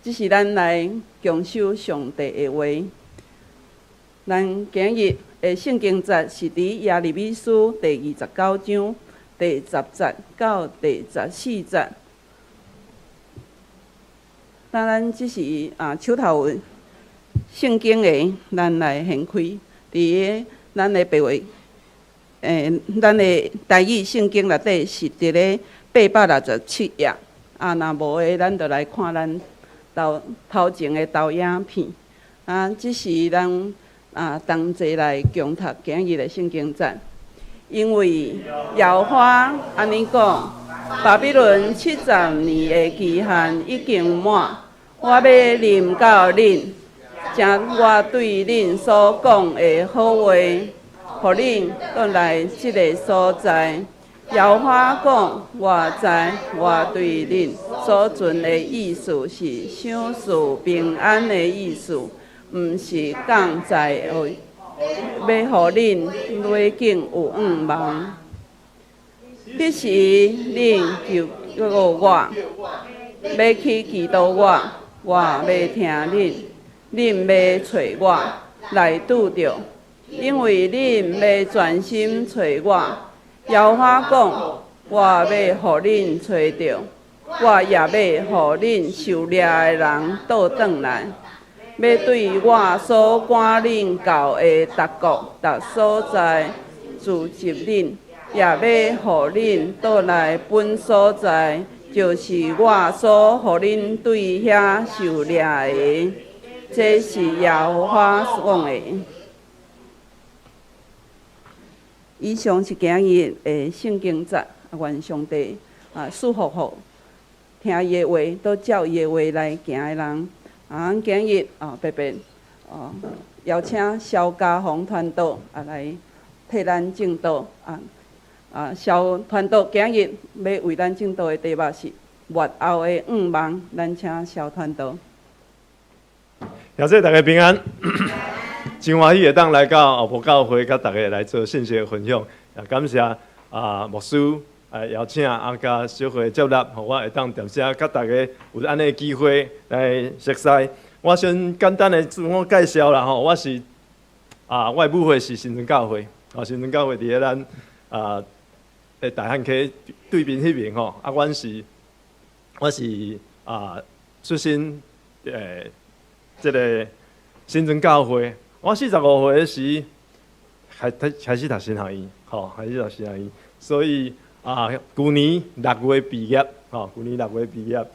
這是咱來共守上帝的話。咱今日的聖經節是佇耶利米書第29章第10節到第14節。當咱這是手頭有聖經的，咱來掀開佇咱的白話，咱的台語聖經內底是佇咧867頁。若無的，咱就來看咱頭頭前的投影片。這是咱同齊來共讀今日的聖經節。因為耶和華按呢講：巴比倫70年的期限已經滿，我欲臨到恁，成我對恁所講的好話，予恁轉來這个所在。耶和華講：我知我對恁所存的意思是賞賜平安的意思，毋是降災的，欲予恁尾景有向望。彼時恁求告我，欲去祈禱我，我欲聽恁，恁欲揣我來拄著，因為恁欲專心揣我。耶和華講：我欲予恁揣著，我也欲予恁受掠的人倒轉來，欲對我所趕恁到的逐國逐所在聚集恁，也欲予恁倒來本所在，就是我所予恁對遐受掠的。這是耶和華講的。以上是今日的聖經節，願上帝賜福予聽伊的話，都照伊的話來行的人。咱今日特別邀請蕭家宏傳道來替咱證道。蕭傳道今日欲為咱證道的題目是末後的向望，咱請蕭傳道。感謝大家平安，真歡喜會當來到後埔教會，佮大家來做信息的分享。也感謝牧師邀請佮小會接納，予我會當踮遮佮大家有按呢機會來熟似。我先簡單的自我介紹啦吼，我的母會是新莊教會，新莊教會佇咧咱的大漢溪對面彼邊吼，我是出身這个新莊教會。我45歲時開始讀神學院，吼，開始讀神學院，所以舊年6月畢業，吼，舊年6月畢業。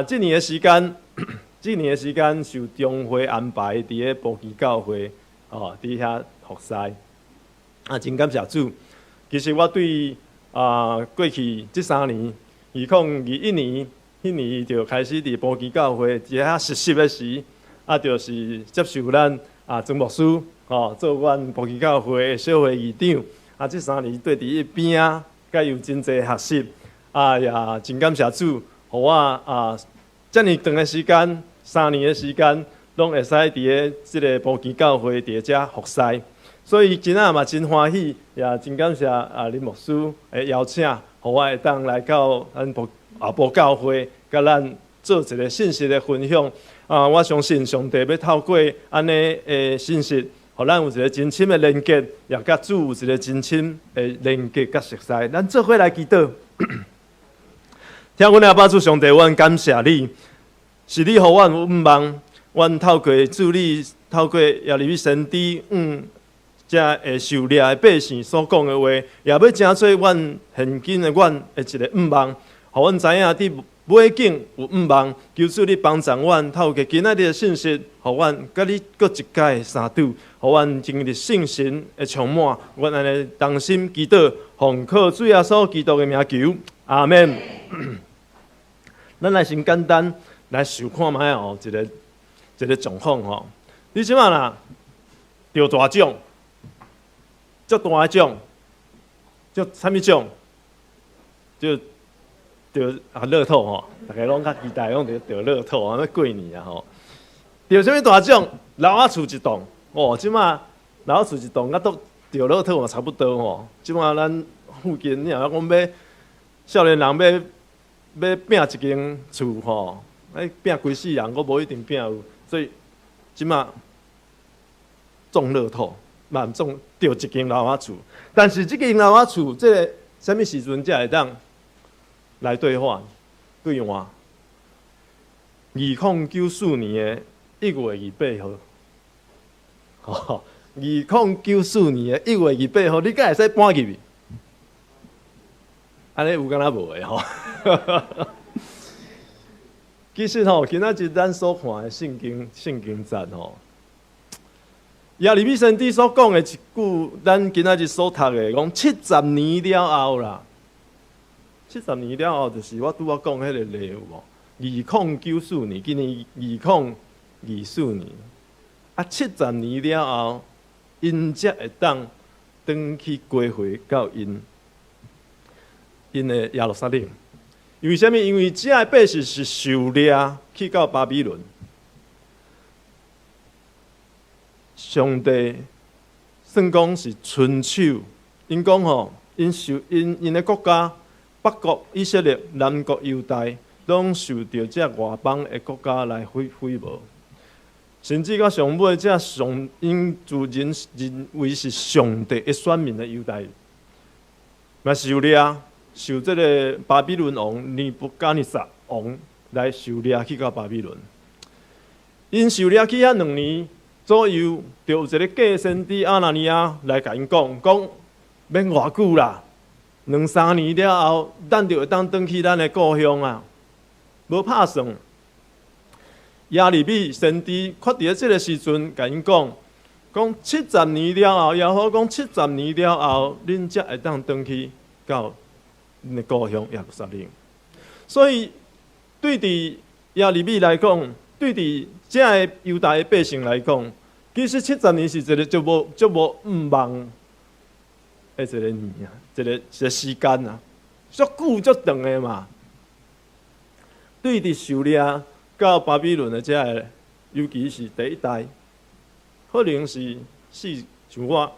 這年的時間受中會安排佇咧埔基教會，吼，佇遐服侍。真感謝主。其實我對過去這3年，2021年，彼年就開始佇埔基教會佇遐實習的時，就是接受咱曾牧師吼做阮埔基教會的小會議長。這3年綴佇伊邊仔，佮伊有真濟學習。也真感謝主，予我遮爾長的時間，3年的時間，攏會使佇咧這个埔基教會佇遮服侍。所以今仔嘛真歡喜，也真感謝林牧師的邀請，予我會當來到咱埔後埔教會，佮咱做一个信息的分享。我相信上帝欲透過按呢的信息，予咱有一个真深的連結，也佮主有一个真深的連結佮熟似。咱做伙來祈禱。聽阮的阿爸主上帝，阮感謝你，是你予阮有向望，阮透過主你，透過耶利米先知，遮會受掠的百姓所講的話，也欲成做阮現今的阮的一个向望，予阮知影佇尾景有向望。求主你幫助阮，透過今仔日的信息，予阮佮你閣一擺相拄，予阮經歷聖神的充滿。阮按呢同心祈禱，奉靠主耶穌基督的名求，阿們。咱來先簡單來想看覓哦，一个一个狀況吼。你這擺若著大獎，足大的獎，著啥物獎？就著樂透吼，逐家攏較期待講著著樂透啊，欲過年啊吼。著啥物大獎？樓仔厝一棟，哦，這擺樓仔厝一棟，佮都著樂透嘛差不多吼。這擺咱附近，你若講欲少年人欲欲拚一間厝吼，哎，拼規世人，我無一定拼有，所以這馬中樂透，嘛中著一間樓仔厝。但是這間樓仔厝，這个啥物時陣才會當來兌換兌換？2094年的1月28號，吼，2094年的1月28號，你敢會使搬入去？按呢有敢若無的吼。其實吼，今仔日咱所看的聖經聖經節吼，耶利米先知所講的一句，咱今仔日所讀的，講七十年了後啦，七十年了後，就是我拄仔講彼个例有無？2094年，今年2024年，啊，七十年了後，𪜶才會當轉去歸回到𪜶的耶路撒冷。因為啥物？因為這个百姓是受掠去到巴比倫。上帝算講是伸手，𪜶講吼，𪜶受𪜶𪜶的國家北國以色列、南國猶大，攏受著這外邦的國家來毀毀無，甚至到上尾，這上𪜶自認認為是上帝的選民的猶大，嘛受掠，受這个巴比倫王尼布甲尼撒王來受掠去到巴比倫。𪜶受掠去遐2年左右，就有一个假先知亞拿尼亞來共𪜶講，講免偌久啦，兩三年了後，咱就會當轉去咱的故鄉啊，無拍算。耶利米先知卻佇咧這个時陣，共𪜶講，講七十年了後，耶和華講七十年了後，恁才會當轉去到恁的故鄉耶路撒冷。所以，對佇耶利米來講，對佇這个猶大的百姓來講，其實七十年是一个足無足無向望的一个年啊，一个一个時間啊，足久足長的嘛。對佇受掠到巴比倫的這个，尤其是第一代，可能是四像我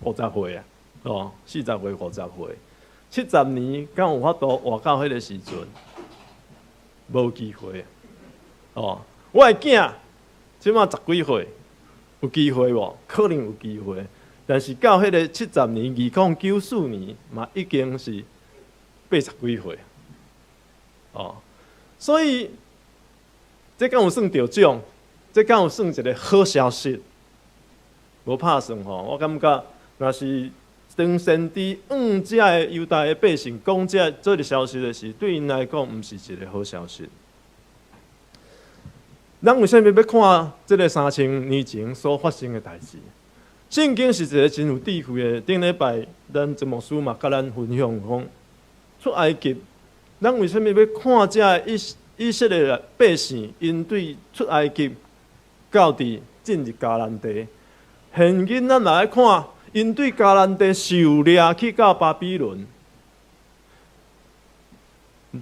50歲啊，哦，40歲50歲，七十年敢有法度活到彼个時陣？無機會，哦，我的囝這馬十幾歲，有機會無？可能有機會，但是到彼个七十年，2094年嘛，已經是80幾歲，哦，所以這敢有算著獎？這敢有算一个好消息？無拍算吼，我感覺若是當先知向這个猶大的百姓講這个消息的時，對𪜶來講，毋是一个好消息。咱為啥物欲看這个3000年前所發生的代誌？聖經是一个真有智慧的。頂禮拜咱曾牧師嘛佮咱分享講出埃及，咱為啥物欲看這个以色列百姓𪜶對出埃及到佇進入迦南地？現今咱來看，𪜶對迦南地受掠去到巴比倫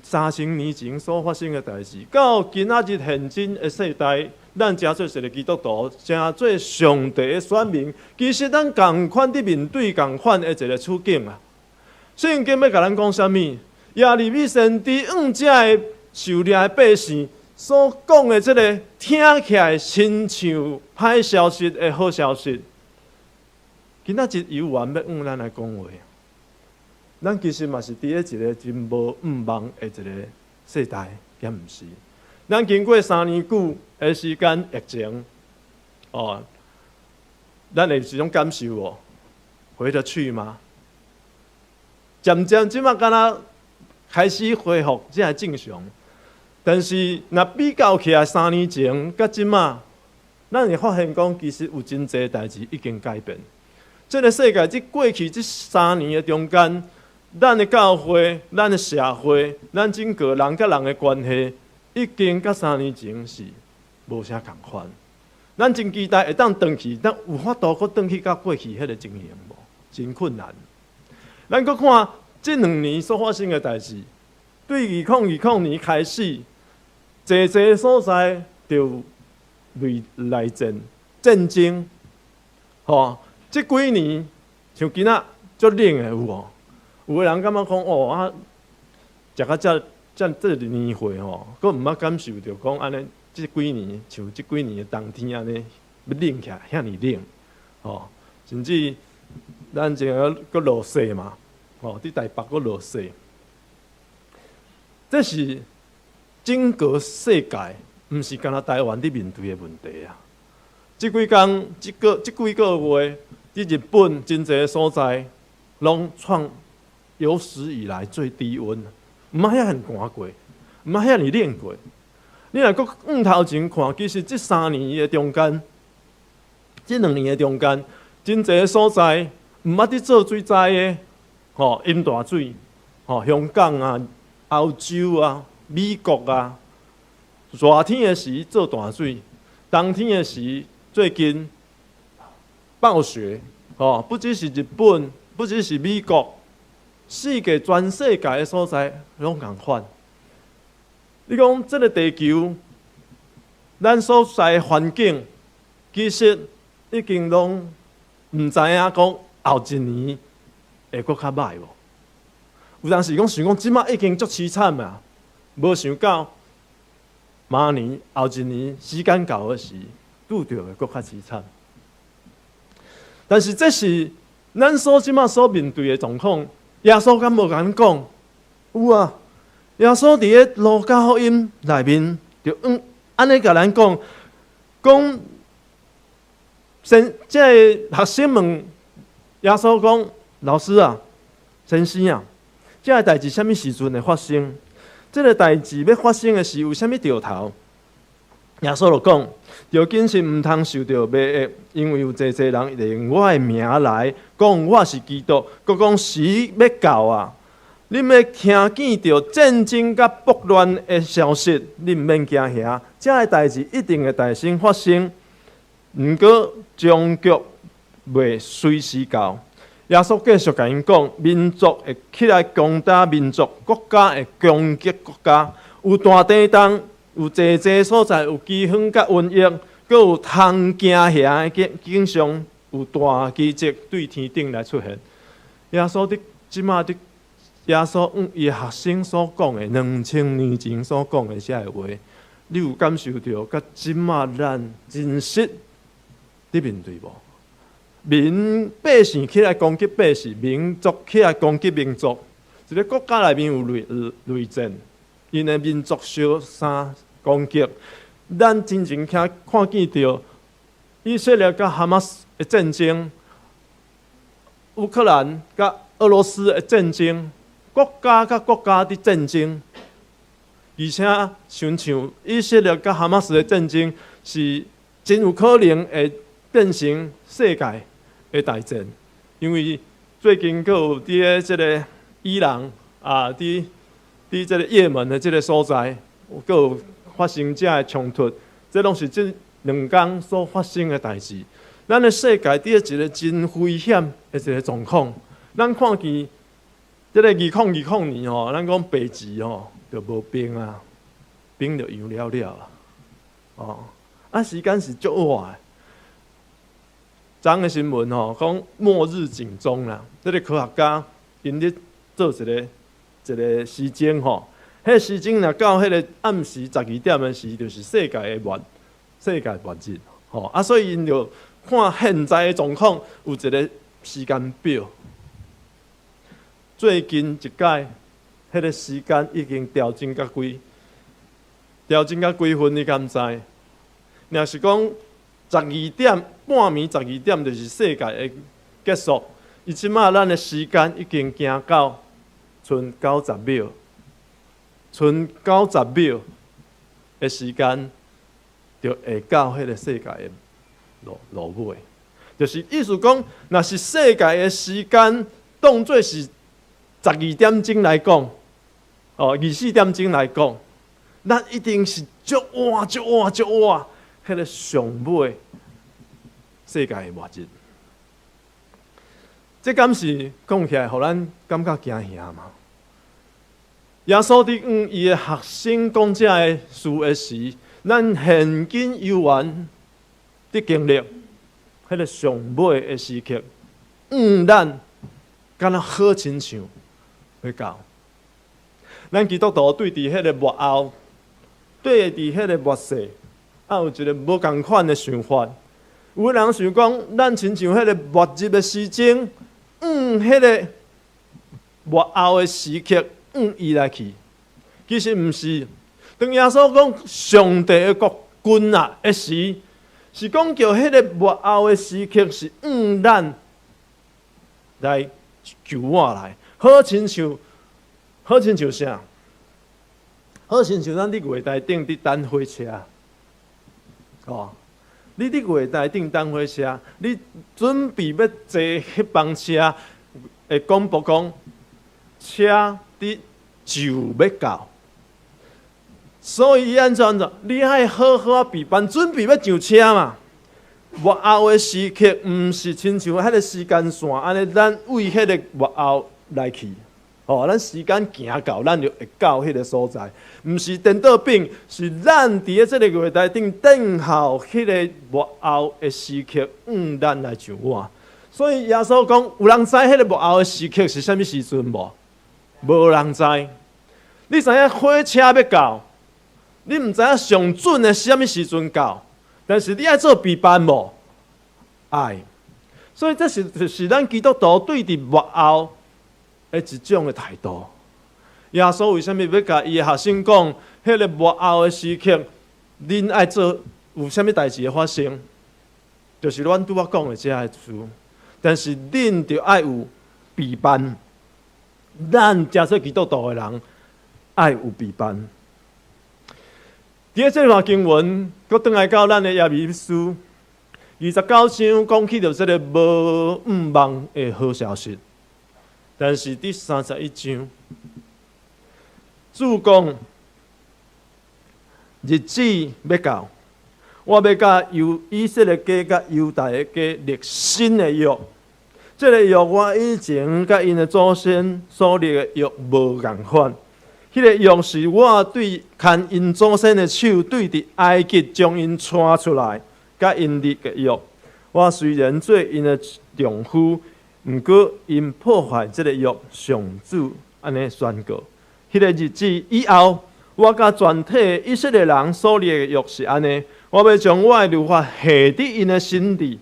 ，3000年前所發生的代誌，到今仔日現今的世代，咱成做一个基督徒，成做上帝的選民，其實咱仝款佇面對仝款的一个處境啊。聖經欲共咱講啥物？耶利米先知向這个受掠的百姓所講的這个聽起來親像歹消息的好消息，今仔日猶原欲向咱來講話。咱其實嘛是佇咧一个真無向望的一个世代，敢毋是？咱經過3年久的時間疫情，哦，咱會有這種感受無？回得去嗎？漸漸這馬敢若開始恢復，這個正常。但是若比較起來，3年前佮這馬，咱會發現講，其實有真濟代誌已經改變。這个世界這過去這三年的中間，咱的教會、咱的社會、咱整個人佮人的關係，已經佮三年前是無啥仝款。咱真期待會當轉去，咱有法度閣轉去到過去彼个情形無？真困難。咱閣看這2年所發生的代誌，對2020年開始，濟濟所在就內內戰、戰爭，吼。這幾年像今仔足冷的有無？有的人感覺講哦啊，食甲遮這這年歲吼，閣毋捌感受著講按呢，這幾年像這幾年的冬天按呢，欲冷起來遐爾冷，吼，甚至咱這個閣落雪嘛，吼，佇台北閣落雪，這是整個世界，毋是干焦台灣佇面對的問題啊！這幾工、這幾個月，佇日本真濟所在，攏創有史以來最低溫，毋捌遐爾寒過，毋捌遐爾冷過。你若閣往頭前看，其實這3年的中間，這2年的中間，真濟所在毋捌佇做水災的，吼，淹大水，吼，香港啊、歐洲啊、美國啊，熱天的時做大水，冬天的時最近暴雪，吼，不只是日本，不只是美國，全世界的所在攏仝款。你講這个地球，咱所在的環境，其實已經攏毋知影講後一年會閣較䆀無？有當時講想講，這馬已經足悽慘啊，無想到明年後一年時間到的時，拄著會閣較悽慘。但是這是咱所這馬所面對的狀況，耶穌敢無共咱講？有啊，耶穌佇咧路加福音內面就按呢共咱講，講先這个學生問耶穌講：老師啊，先生啊，這个代誌啥物時陣會發生？這个代誌欲發生的時，有啥物兆頭？耶穌就講：著謹慎，毋通受著迷惑，因為有濟濟人會用我的名來講我是基督，閣講時欲到啊！恁欲聽見著戰爭佮暴亂的消息，恁毋免驚嚇。這个代誌一定會代先發生，毋過終局袂隨時到。耶穌繼續共𪜶講：民族會起來攻打民族，國家會攻擊國家，有大地動，有濟濟所在有饑荒佮瘟疫，閣有通驚嚇的景象，有大奇蹟對天頂來出現。耶穌佇這馬佇耶穌向伊學生所講的2000年前所講的這个話，你有感受著佮這馬咱真實佇面對無？民百姓起來攻擊百姓，民族起來攻擊民族，一个國家內面有內戰，𪜶的民族相相攻擊。咱真正聽看見著以色列佮哈馬斯的戰爭，烏克蘭佮俄羅斯的戰爭，國家佮國家的戰爭，而且親像以色列佮哈馬斯的戰爭，是真有可能會變成世界的大戰，因為最近閣有佇咧這个伊朗啊，佇這个也門的這个所在，閣有發生這个衝突，這攏是這兩工所發生的代誌。咱的世界佇咧一个真危險的一个狀況，咱看見這个2020年吼，咱講北極吼就無冰啊，冰就融了了啊，哦，啊時間是足晚的。昨昏的新聞吼，講末日警鐘啦，這个科學家𪜶咧做一个時鐘吼，彼个時鐘若到彼个暗時12點的時，就是世界末日吼啊，所以𪜶就看現在的狀況有一個時間表。最近一擺，彼个時間已經調整到幾分，你敢知？若是講十二點半暝十二點就是世界的結束，伊這馬咱的時間已經行到賰90秒，賰90秒的時間就會到彼个世界的落尾，就是意思講，若是世界的時間當做是12點鐘來講，哦，24點鐘來講，咱一定是足晚、足晚、足晚，彼个上尾世界的末日。這敢是講起來，予咱感覺驚嚇嗎？耶穌佇向伊的學生講這个事的時，咱現今猶原佇經歷彼个上尾的時刻，向咱敢若好親像欲到。咱基督徒對佇彼个末後，對佇彼个末世，啊有一个無仝款的想法。有的人想講，咱親像彼个末日的時鐘，彼个末後的時刻，伊來去。其實毋是。當耶穌講上帝的國近啊的時，是講著彼个末後的時刻是向咱來求我來，好親像啥？好親像咱佇月台頂佇等火車，哦，你佇月台頂等火車，你準備欲坐彼班車，會廣播講車佇就欲到，所以按怎按怎？你愛好好仔備辦，準備欲上車嘛。末後的時刻，毋是親像彼个時間線按呢，咱為彼个末後來去。哦，咱時間行到，咱就會到彼个所在。毋是顛倒反，是咱佇咧這个月台頂等候彼个末後的時刻，向咱來上岸。所以耶穌講，有人知彼个末後的時刻是啥物時陣無？無人知。你知影火車欲到，你毋知影上準的啥物時陣到，但是你愛做備辦無？愛。所以這是咱基督徒對佇末後的一種的態度。耶穌為啥物欲共伊的學生講，彼个末後的時刻，恁愛做有啥物代誌會發生？就是阮拄仔講的這个事。但是恁著愛有備辦，咱成做基督徒的人愛有備辦。佇這段經文，閣轉來到咱的耶利米書29章，講起著這个無向望的好消息。但是佇31章，主講日子欲到，我欲佮以色列家佮猶大的家立新的約。這个約我以前佮𪜶的祖先所立的約無仝款。彼个約是我對牽𪜶祖先的手，對佇埃及將𪜶帶出來，佮𪜶立的約。我雖然做𪜶的丈夫，毋過𪜶破壞這个約，上主按呢宣告。彼个日子以後，我佮全體以色列人所立的約是按呢：我欲將我的律法下佇𪜶的心裡，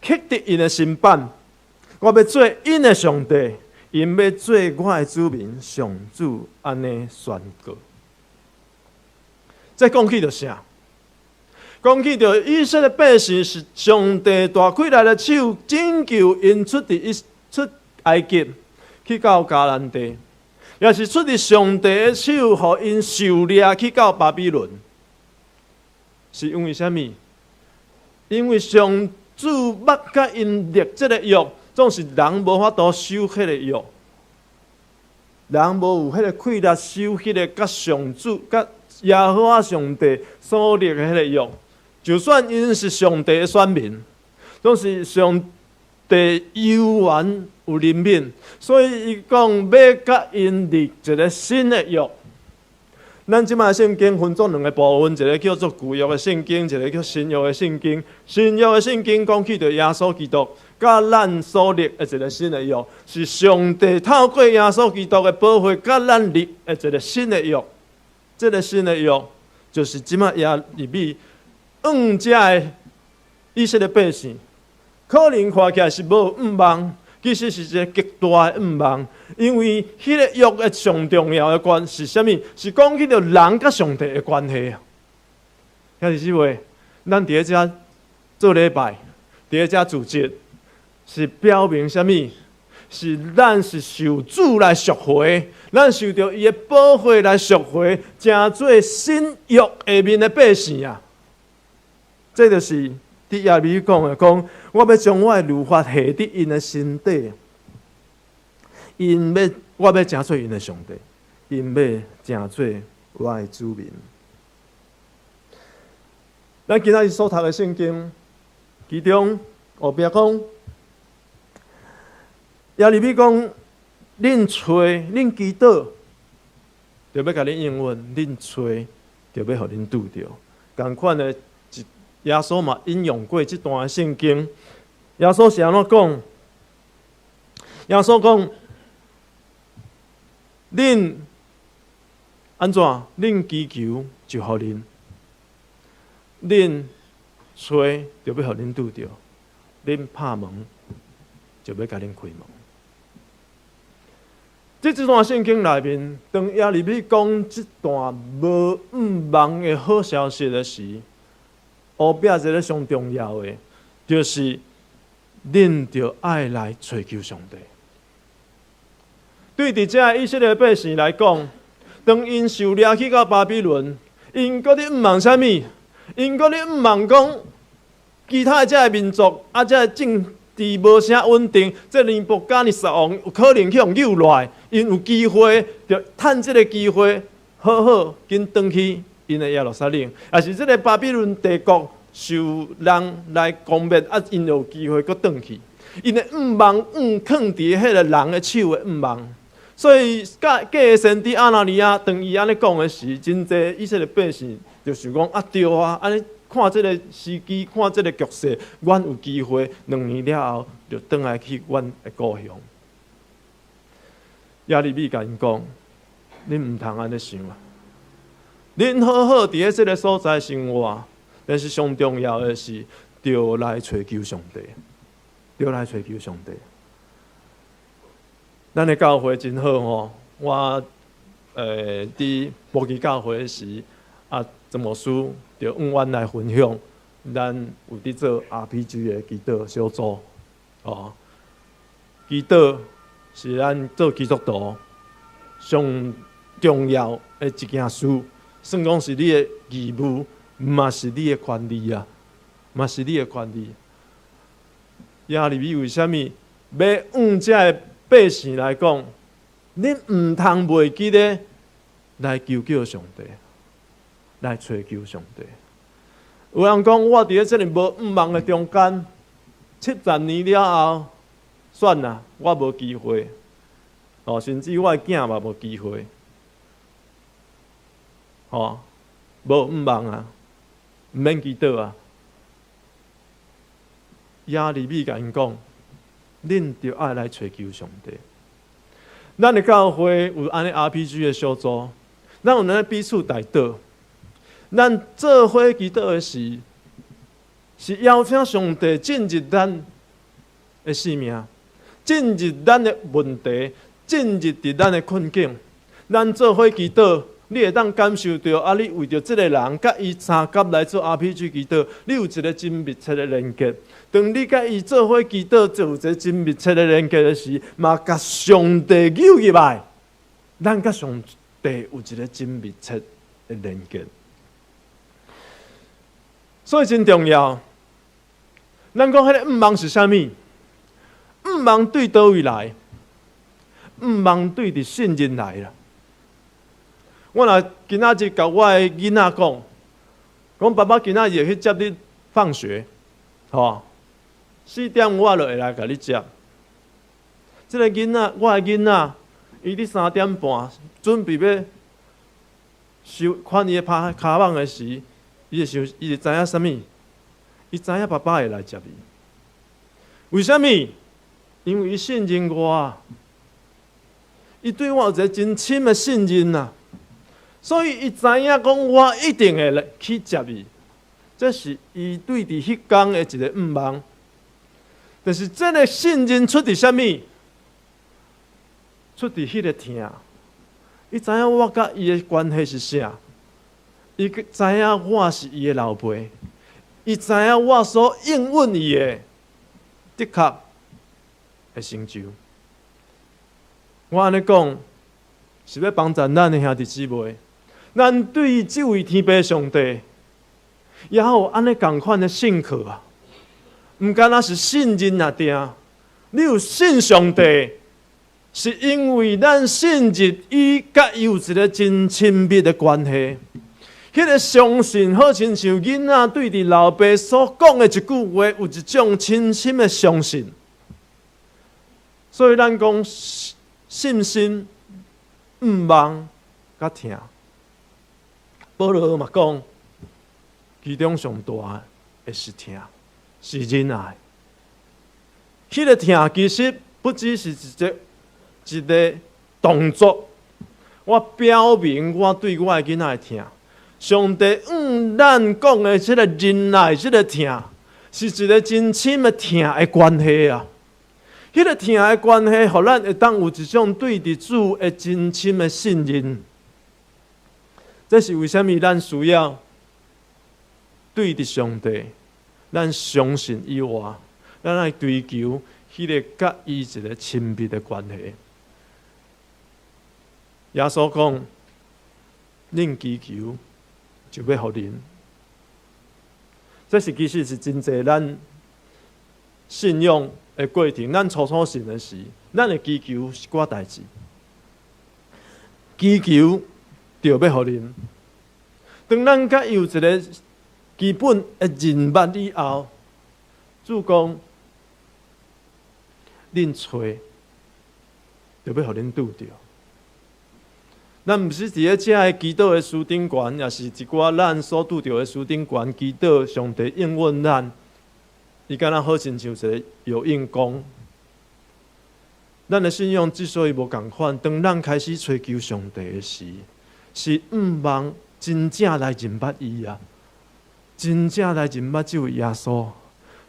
刻佇𪜶的心版。我欲做𪜶的上帝，𪜶欲做我的子民。上主按呢宣告。這講起著啥？講起著以色列百姓是上帝大氣力的手拯救𪜶出埃及，去到迦南地，也是出佇上帝的手，予𪜶受掠去到巴比倫。是因為啥物？因為上主捌佮𪜶立這个約，總是人無法度守彼个約，人無有彼个氣力守彼个佮上主、佮耶和華上帝所立的彼个約。就算𪜶是上帝的選民，總是上帝猶原有憐憫，所以伊講欲佮𪜶立一个新的約。咱這擺聖經分做兩個部分，一个叫做舊約的聖經，一个叫新約的聖經。新約的聖經講起著耶穌基督，佮咱所立的一个新的約，是上帝透過耶穌基督的寶血，佮咱立的一个新的約。這个新的約，就是這擺耶利米向這个以色列百姓，可能看起來是無向望，其實是一個極大的向望，因為彼个約的上重要的關是啥物？是講起著人佮上帝的關係啊。兄弟姊妹，咱佇咧遮做禮拜，佇咧遮主日，是表明啥物？是咱是受主來贖回，咱受著伊的寶血來贖回，成做新約下面的百姓啊！這就是佇耶利米講的，講我欲將我的律法下佇𪜶的心底，我欲成做𪜶的上帝，𪜶欲成做我的子民。咱今仔日所讀的聖經，其中後壁講，耶利米講，恁揣恁祈禱，著欲共恁應允；恁揣，著欲予恁拄著。仝款的，耶穌嘛引用過這段聖經。耶穌是按怎講？耶穌講：恁按怎？恁祈求就予恁，恁揣就欲予恁拄著，恁拍門就欲共恁開門。這一段聖經內面，當耶利米講這段無向望的好消息的時，後壁一个上重要的，就是恁著愛來揣求上帝。對佇這以色列百姓來講，當𪜶受掠去到巴比倫，𪜶閣咧向望啥物？𪜶閣咧向望講，其他的這个民族啊，這个政治無啥穩定，這尼布甲尼撒王有可能去予搝落來，𪜶有機會，就趁這个機會，好好緊轉去𪜶的耶路撒冷，抑是這个巴比倫帝國受人來攻滅，啊，𪜶有機會閣轉去。𪜶的向望，向囥佇彼个人的手的向望。所以，假假的先知亞拿尼亞當伊按呢講的時，真濟以色列百姓就想講：啊對啊，按呢看這个時機，看這个局勢，阮有機會2年了後就轉來去阮的故鄉。耶利米共𪜶講：恁毋通按呢想啊！恁好好佇咧這个所在生活，但是上重要的是，著來揣求上帝，著來揣求上帝。咱的教會真好吼，我佇無期教會時，啊，曾牧師就向阮來分享，咱有佇做 RPG 的祈禱小組，哦，祈禱是咱做基督徒上重要的一件事，算講是你的義務，嘛是你的權利啊，嘛是你的權利。耶利米為啥物欲向這个百姓來講，恁毋通袂記得來求叫上帝，來揣求上帝。有人講，我佇咧這爾無向望的中間，70年了後，算啦，我無機會。哦，甚至我的囝嘛無機會。哦，無向望啊，毋免祈禱啊。耶利米共𪜶講，恁著愛來揣求上帝。咱的教會有按呢 RPG 的小組，咱有咧彼此代禱。咱做伙祈禱的時，是邀請上帝進入咱的生命，進入咱的問題，進入佇咱的困境。咱做伙祈禱，你會當感受著啊！你為著這个人，佮伊相佮來做 RPG 祈禱，你有一个真密切的連結。當你佮伊做伙祈禱，就有一个真密切的連結的時，嘛共上帝揪入來，咱佮上帝有一个真密切的連結。所以真重要。咱講彼个向望是啥物？向望對佗位來？向望對佇信任來啦。我若今仔日共我的囡仔講，講爸爸今仔日去接你放學，吼，4點我就會來共你接。這个囡仔，我的囡仔，伊佇3點半準備欲收款伊的跤蠓的時，伊會想，伊會知影啥物？伊知影爸爸會來接伊。為啥物？因為伊信任我，伊對我有一个真深的信任啊！所以伊知影講，我一定會來去接伊。這是伊對佇彼工的一个向望。但是這个信任出佇啥物？出佇彼个疼。伊知影我佮伊的關係是啥？伊知影我是伊的老爸，伊知影我所應允伊的，的確會成就。我按呢講，是欲幫助咱的兄弟姊妹。咱對這位天父上帝，也有按呢仝款的信靠啊！毋干焦是信任爾定，你有信上帝，是因為咱信任伊，佮伊有一个真親密的關係。彼个相信好親像囡仔對佇老爸所講的一句話，有一種深深的相信。所以咱講信心、向望、佮疼。保羅嘛講，其中上大的是疼，是忍耐。彼个疼其實不只是一個一個動作，我表明我對我的囡仔的疼。上帝向咱講的這個仁愛，這個疼，是一個真深的疼的關係啊！彼個疼的關係，予咱會當有一種對佇主的真深的信任。這是為啥物咱需要對佇上帝，咱相信以外，咱愛追求彼個佮伊一個親密的關係。耶穌講：恁祈求，就欲予恁。這是其實是真濟咱信仰的過程。咱初初信的時，咱會祈求一寡代誌，祈求就欲予恁。當咱佮伊有一個基本的認捌以後，主講：恁揣，就欲予恁拄著。咱毋是佇咧遮个祈禱的書頂懸，也是一寡咱所拄著的書頂懸祈禱，上帝應允咱，伊敢若好親像一個有應公。咱的信仰之所以無仝款，當咱開始揣求上帝的時，是向望真正來認捌伊啊，真正來認捌這位耶穌。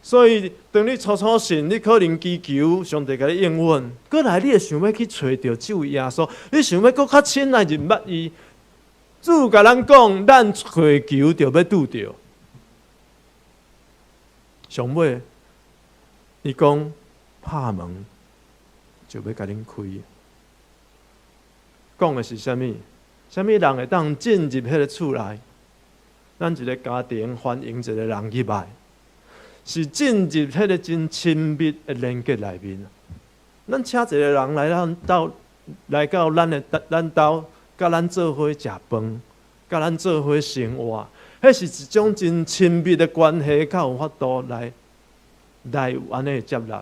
所以，當你初初信，你可能祈求上帝共你應允，過來你會想欲去揣著這位耶穌，你想欲閣較深來認捌伊。主共咱講，咱揣求就欲拄著。上尾，伊講拍門就欲共恁開。講的是啥物？啥物人會當進入彼个厝內？咱一个家庭歡迎一個人入來，是進入彼个真親密的連結內面。咱請一個人來咱兜，來到咱的咱兜，佮咱做伙食飯，佮咱做伙生活，彼是一種真親密的關係，才有法度來有按呢的接納。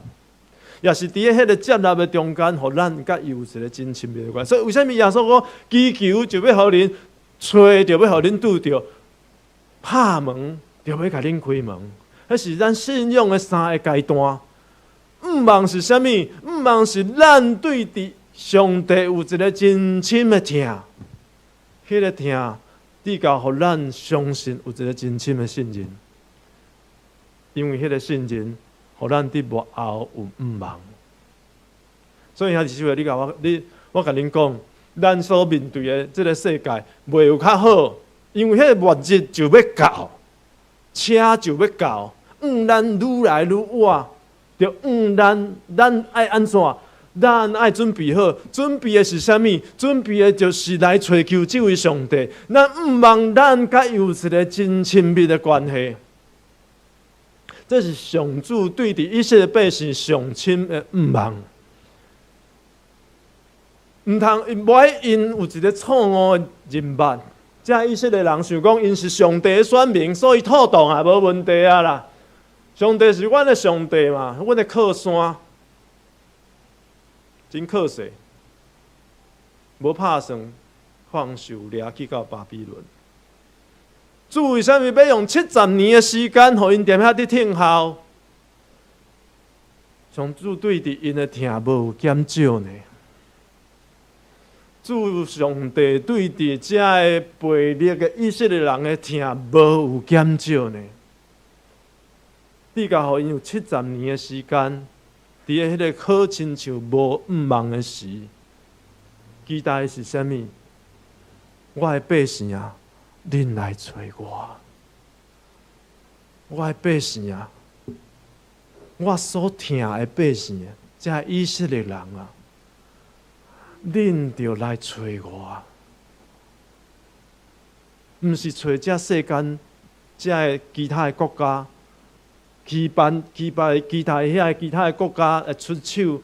也是佇彼个接納的中間，予咱佮伊有一個真親密的關係。所以為啥物耶穌講祈求就欲予恁，揣就欲予恁拄著，拍門就欲共恁開門。彼是咱信仰的三个階段。向望是啥物？向望是咱對佇上帝有一個真深的疼，彼個疼，直到予咱相信有一個真深的信任，因為彼個信任，予咱佇末後有向望。所以兄弟姊妹，你共我，你我共恁講，咱所面對的這个世界，袂有較好，因為彼个末日就欲到，車就欲到，向咱愈來愈倚，就向咱，咱愛按怎？咱愛準備好，準備的是啥物？準備的就是來揣求這位上帝。咱向望咱佮伊有一個真親密的關係。這是上主對佇以色列百姓上深的向望。毋通無愛𪜶有一個錯誤的認捌。這以色列人想講，𪜶是上帝的選民，所以妥當啊，無問題啊啦。上帝是阮的上帝嘛，阮的靠山，真可惜，無拍算放受掠去到巴比倫。主為啥物欲用70年的時間，予𪜶踮遐佇聽候？上主對佇𪜶的疼無有減少呢？主上帝對佇遮个悖逆的以色列人的疼無有減少呢？直到予𪜶有七十年的時間，佇彼个好親像無向望的時，期待的是啥物？我的百姓啊，恁來揣我。我的百姓啊，我所疼的百姓，這以色列人啊，恁著來揣我。毋是揣這世間這个其他的國家，期盼期待其他遐其他的國家會出手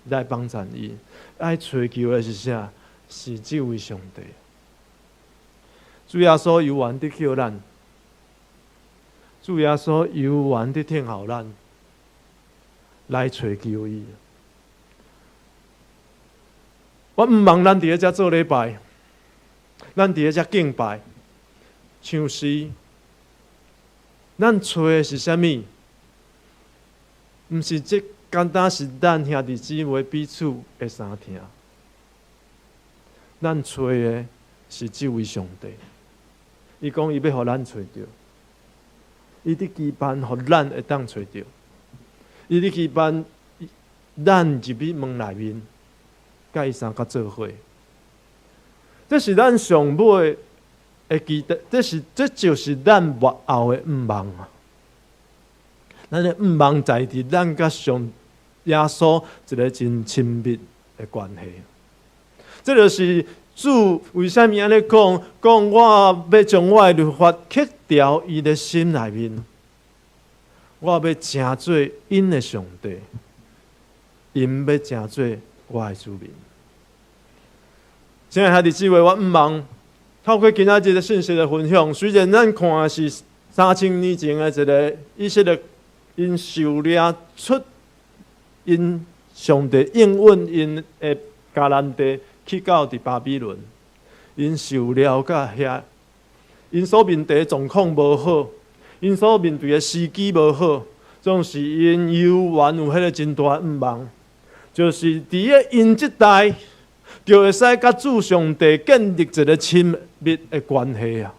來幫贊伊，愛揣求的是啥？是這位上帝。主耶穌猶原佇叫咱，主耶穌猶原佇聽候咱來揣求伊。我向望咱佇咧遮做禮拜，咱佇咧遮敬拜、唱詩，咱揣的是啥物？毋是這簡單是咱兄弟姊妹彼此的相疼。咱揣的是這位上帝。伊講伊欲予咱揣著，伊佇期盼予咱會當揣著，伊佇期盼咱入去門內面，佮伊相佮做伙。這是咱上尾的期待，這就是咱末後的向望啊！咱的向望在佇咱佮上耶穌一个真親密的關係。這就是主為啥物按呢講？講我欲將我的律法刻佇𪜶的心內面，我欲成做𪜶的上帝，𪜶欲成做我的子民。親愛兄弟姊妹，我向望透過今仔日的信息的分享，雖然咱看的是3000年前的一个以色列，𪜶受掠出𪜶上帝應允𪜶的迦南地，去到佇巴比倫，𪜶受了到遐，𪜶所面對的狀況無好，𪜶所面對的時機無好，總是𪜶猶原有彼个真大向望，就是佇個𪜶這代，就會使佮主上帝建立一个親密的關係啊！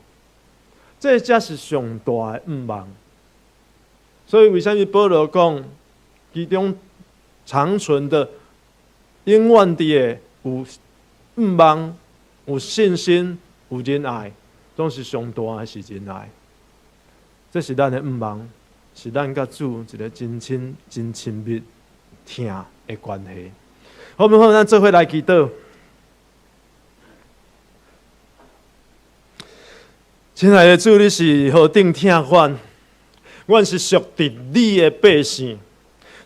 這才是上大的向望。所以，為啥物保羅講，其中長存的永遠佇的有向望、有信心、有仁愛，總是上大的是仁愛。這是咱的向望，是咱佮主一个真親、真親密、疼的關係。好，毋好？咱做伙來祈禱。親愛的主，你是何等疼阮，阮是屬佇你的百姓。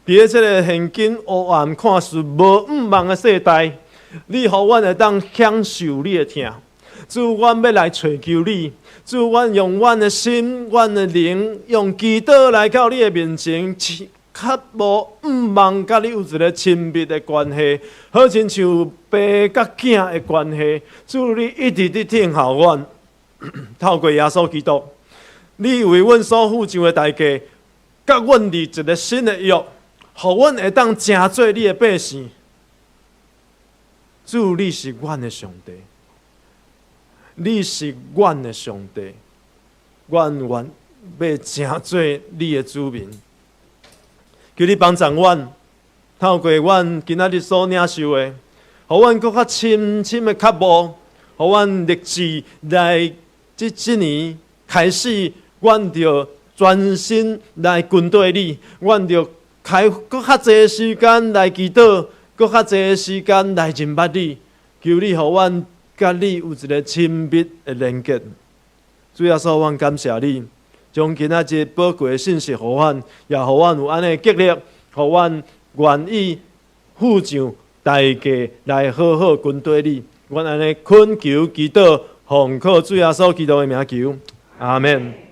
佇咧這个現今黑暗、看似無向望的世代，你予阮會當享受你的疼。主，阮欲來揣求你。主，阮用阮的心、阮的靈，用祈禱來到你的面前，渴慕向望，佮你有一个親密的關係，好親像爸佮囝的關係。主，你一直佇疼候阮，透過耶穌基督，你為阮所付上的代價，佮阮立一个新的約，予阮會當成做你的百姓。主，你是阮的上帝，你是阮的上帝，阮願欲成做你的子民。求你幫助阮，透過阮今仔日所領受的，予阮閣較深深的渴慕，予阮立志來這這年開始，阮就專心來跟綴你，阮就開閣較濟時間來祈禱，閣較濟時間來認捌你。求你予阮佮你有一个親密的連結。主耶穌，阮感謝你，將今仔日寶貴的信息予阮，也予阮有按呢激勵，予阮願意付上代價來好好跟綴你。阮按呢懇求祈禱，奉靠主耶穌基督的名求，阿們。